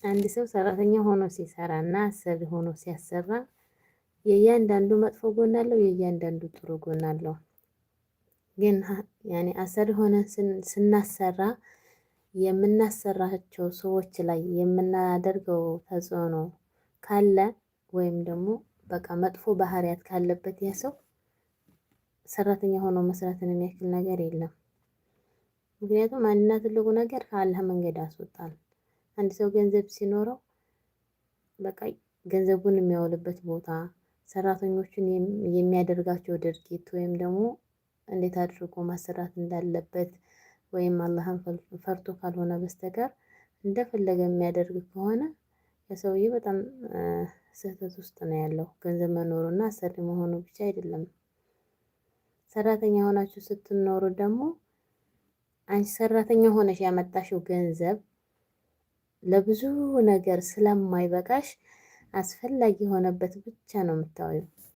አንድ ሰው ሰራተኛ ሆኖ ሲሰራ እና አሰሪ ሆኖ ሲያሰራ የእያንዳንዱ መጥፎ ጎን አለው፣ የእያንዳንዱ ጥሩ ጎን አለው። ግን ያኔ አሰሪ ሆነን ስናሰራ የምናሰራቸው ሰዎች ላይ የምናደርገው ተጽዕኖ ካለ ወይም ደግሞ በቃ መጥፎ ባህሪያት ካለበት ያ ሰው ሰራተኛ ሆኖ መስራትን የሚያክል ነገር የለም። ምክንያቱም አንድና ትልቁ ነገር ከአላህ መንገድ ያስወጣል። አንድ ሰው ገንዘብ ሲኖረው በቃ ገንዘቡን የሚያውልበት ቦታ፣ ሰራተኞቹን የሚያደርጋቸው ድርጊት ወይም ደግሞ እንዴት አድርጎ ማሰራት እንዳለበት ወይም አላህን ፈርቶ ካልሆነ በስተቀር እንደፈለገ የሚያደርግ ከሆነ የሰውዬ በጣም ስህተት ውስጥ ነው ያለው። ገንዘብ መኖሩና አሰሪ መሆኑ ብቻ አይደለም። ሰራተኛ ሆናችሁ ስትኖሩ ደግሞ አንቺ ሰራተኛ ሆነሽ ያመጣሽው ገንዘብ ለብዙ ነገር ስለማይበቃሽ አስፈላጊ የሆነበት ብቻ ነው የምታወዩ።